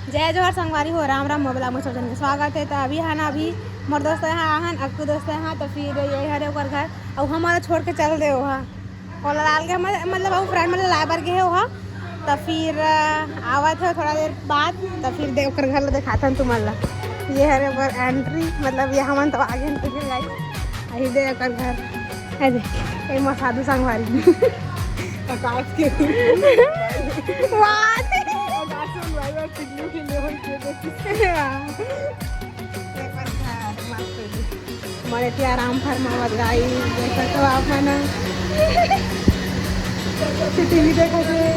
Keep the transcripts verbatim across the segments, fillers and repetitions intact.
जय जोहार संगवारी हो, राम राम। मोर vlog में सब झन के स्वागत हे। तो अभी हा ना, अभी मोर दोस्त यहाँ आहन, अक्कू दोस्त यहाँ, तो फिर ये हरे ओकर घर, अउ हमला छोड़ के चल दे ओहा। ओला लाल के हमर, मतलब, अउ friend मन ला लाए बर गे हे ओहा। तो फिर, अ, आवत हे थोड़ा देर बाद, तो फिर दे ओकर घर ला देखाथन तुमन ला। ये हरे ओकर entry, मतलब, ये हमन तो आगे निकल गए। अही दे ओकर घर। हे दे, ए मा साधु संगवारी। आकाश के। वाह। आकाश संगवारी और टिल्लू के लिए होई के देखी। वाह। ये पर घर मस्त हे। मोर एती आराम फरमावत guys, देख सकत हो आप मन। टीवी देखत हे।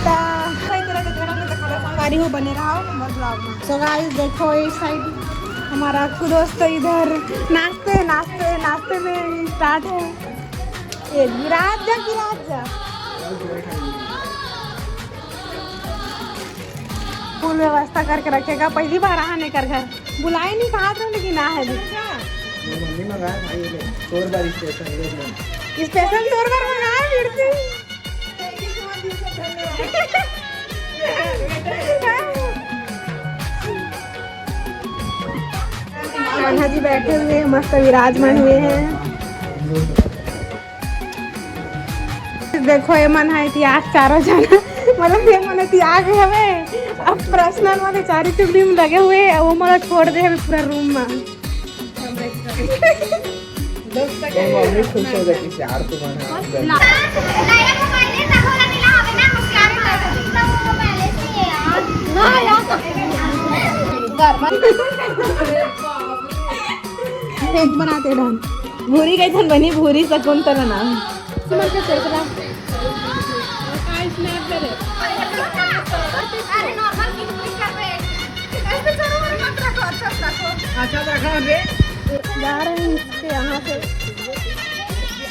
ता कई तरह के घर में देखा संगवारी हो, बने रहो मोर vlog में। So guys, देखो इस side हमारा अक्कू दोस्त इधर नाचते, नाचते, नाचते में start है। ये गिरात जा, गिरात जा। Full व्यवस्था करके रखेगा, पहली बार आने कर घर। बुलाए नहीं कहा था, लेकिन आ है भी। ये मम्मी मंगाया भाई, ये ले, चोर बार special, ले लो। Special चोर बार मंगाया फिर से। कान्हा जी बैठे हुए हैं, मस्त विराजमान हुए हैं। देखो, ये मन है इतिहास चारों जन, मतलब, ये मन इतिहास हवे। अब personal वाले चारी चुगली में लगे हुए हैं, वो मोला छोड़ दे हवे पूरा room में। तो मम्मी खुश हो जाती यार, तुम्हारा। फेंक बनाते ढंग। भूरी गई थन बनी, भूरी शकुंतला नाम। सुमन के चोचला। अरे normal की क्लिक कर बे। ऐसे चलो, और मत रखो, अच्छा से रखो। अच्छा से रखो रे। जा रहे हैं इसके यहाँ से।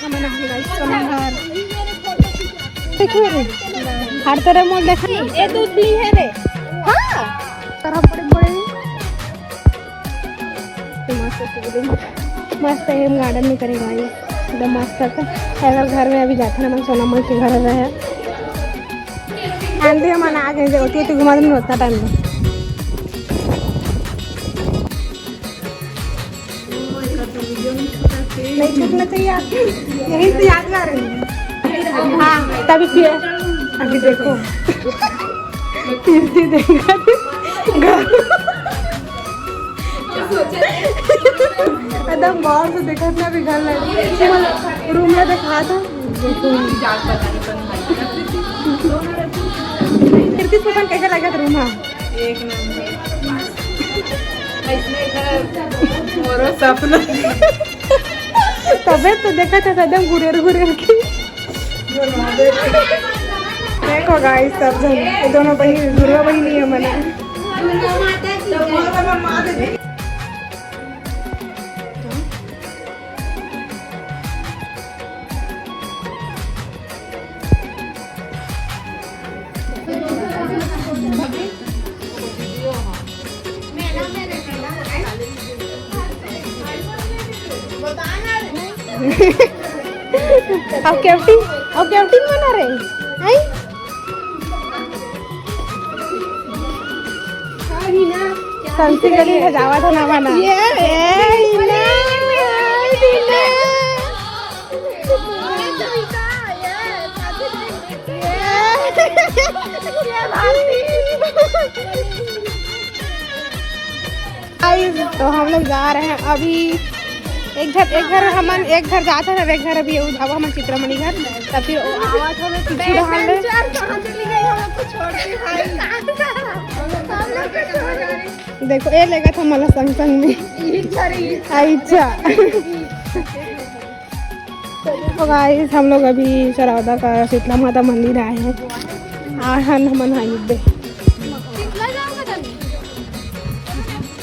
हमन आ गए सोना घर। देखो रे, हर तरह मोल देखा। ये दूध ली है रे। हाँ। तरह बड़े बड़े। मस्त से एकदम मस्त है, हम garden में करे भाई, एकदम मस्त है। अगर घर में अभी जाते ना, मन सोना मन के घर रहे। आंधी हमन आ गए, जो होती है तो घुमा देंगे उतना टाइम में। नहीं छूटना चाहिए आपके, यही से यादगार है। हाँ, तभी किया। अभी देखो। तीन तीन देखा। एकदम गौर से देखत ना, अभी घर लग रूम में देखा था। खिड़की से कैसे लगा था रूम? हाँ, एक नंबर। ऐसने घर मोरो सपना। तबे तो देखा था एकदम गुरेर गुरेर के। देखो गाइस, सब जन, ये दोनों बहिनी, दुर्गा बहिनी है मना। अब कैप्टन, अब कैप्टन बना रहे हैं। संसी गली सजावत है ना बना। ये, ये, ये, ये, ये। Guys, तो हम लोग जा रहे हैं अभी एक घर, एक घर हमन एक घर जात हन, एक घर अभी अब हमन चित्रमणि घर, तब फिर आवत हवे पीछू डहान ले। देखो, ये लेगा था मला संग संग में। अच्छा। तो गाइस, हम लोग अभी सरौदा का शीतला माता मंदिर आए हैं। आहन हमन हाई बे।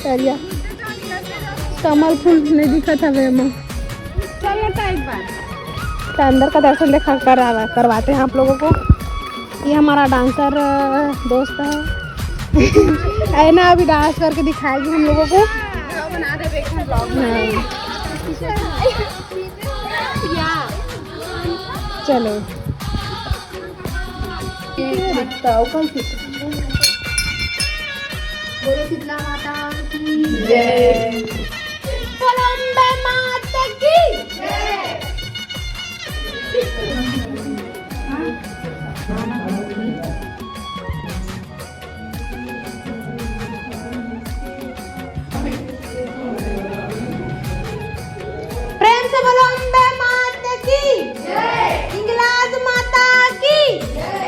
करिया कमल फूल नहीं दिखत हवे एमा। चलो तो एक बार। तो अंदर का दर्शन देखा करा, करवाते हैं आप लोगों को। ये हमारा डांसर, अ, दोस्त है। है ना, अभी डांस करके दिखाएगी हम लोगों को। हाँ। चलो। बोलो शीतला माता की जय। बोलो अम्बे माता की जय। प्रेम से बोलो अम्बे माता की जय। हिंगलाज माता की जय।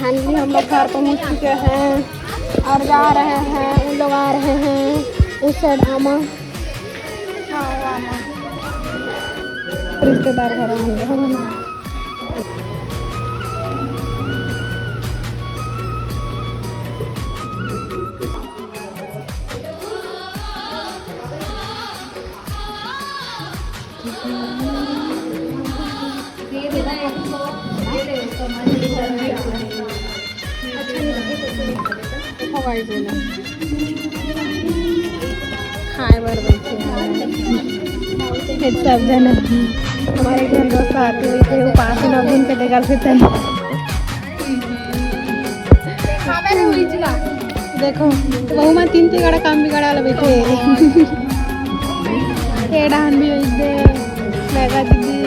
फाइनली हम लोग घर पहुंच चुके हैं और जा रहे हैं, उन लोग आ रहे हैं उस साइड। आमा, रिश्तेदार घर आ गए हैं। खाए बर बैठे हैं। ये सब जन हमारे घर दोस्त आते हुए थे, वो पाँच नौ दिन के देखा थे। देखो, तो वहू में तीन तीन गड़ा काम बिगाड़ा ला बैठे। ये डहान भी वही दे, मेघा दीदी।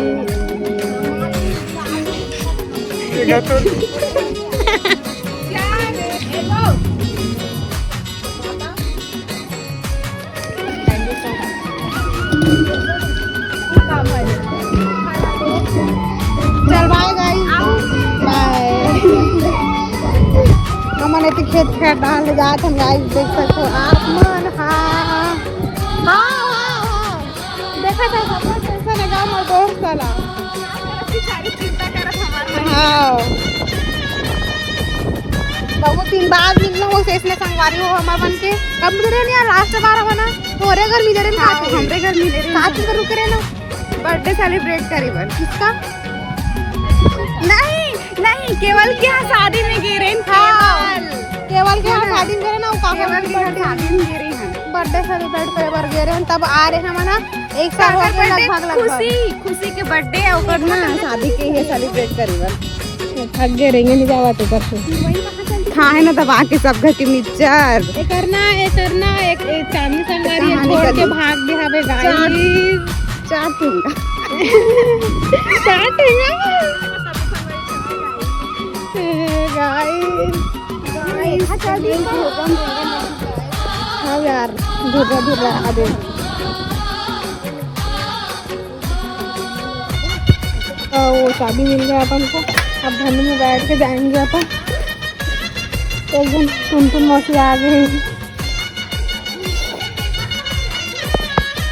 चल बाय गाइस, बाय। हमन एती खेत खार डाहर ले जात हन गाइस, देख सकथो आप मन। हाँ, हाँ, हाँ, हाँ। देखा था, हमर टेंशन है गाँव में दोस्त वाला। हाँ। बहुत दिन बाद मिलना हो, शेष ने संगवारी हो हमार बन के। कब मिले रहे यार, लास्ट बार हो ना, तोरे घर मिले रहे हाँ, खाते। हमरे घर मिले रहे। साथ में रुके रहे ना। बर्थडे सेलिब्रेट करे बर। किसका? नहीं, नहीं, केवल के यहाँ शादी में गे रहे हैं, हाँ। केवल। केवल के यहाँ है ना? शादी में गे रहे ना, वो काका केवल के यहाँ बर्थडे। शादी में गे रहे हैं। बर्थडे सेलिब्रेट करे बर गे रहे हैं, तब आ रहे हैं ना, एक साल हो काकर गए बर्थडे? लगभग, लगभग। खुशी, खुशी के बर्थडे है, ओकर ना, शादी के ही सेलिब्रेट करे बर। थक गए रहेंगे, नहीं जावा तो कर। खा है ना दबा के सब घर के मिक्सचर। एकर ना, एकर ना, एक, एक चांदनी संगवारी कहानी छोड़ के करी। भाग गया हवे गाइस। चार, चार ठेंगा। चार ठेंगा। ए, गाइस। गाइस, हाँ यार, धुर्रा, धुर्रा, अबे। तो वो चाबी मिल गया अपन को। अब धनु में बैठ के जाएंगे अपन। एक दिन टुनटुन मौसी आ गई।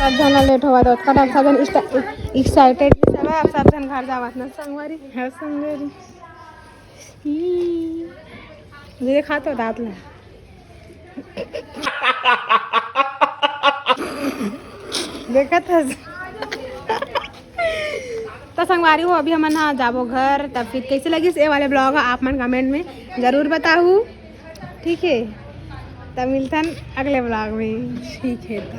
अब धना लेट होगा तो कटा सब जन एक्साइटेड सब है। अब सब जन घर जावत ना संगवारी। हाँ संगवारी। ई, ये खा तो दांत ला। देखत हस। तो संगवारी हो, अभी हमन हा जाबो घर। तब फिर कैसे लगिस ये वाले ब्लॉग, आप मन कमेंट में जरूर बताहू, ठीक है? तब मिलथन अगले ब्लॉग में। ठीक है, तो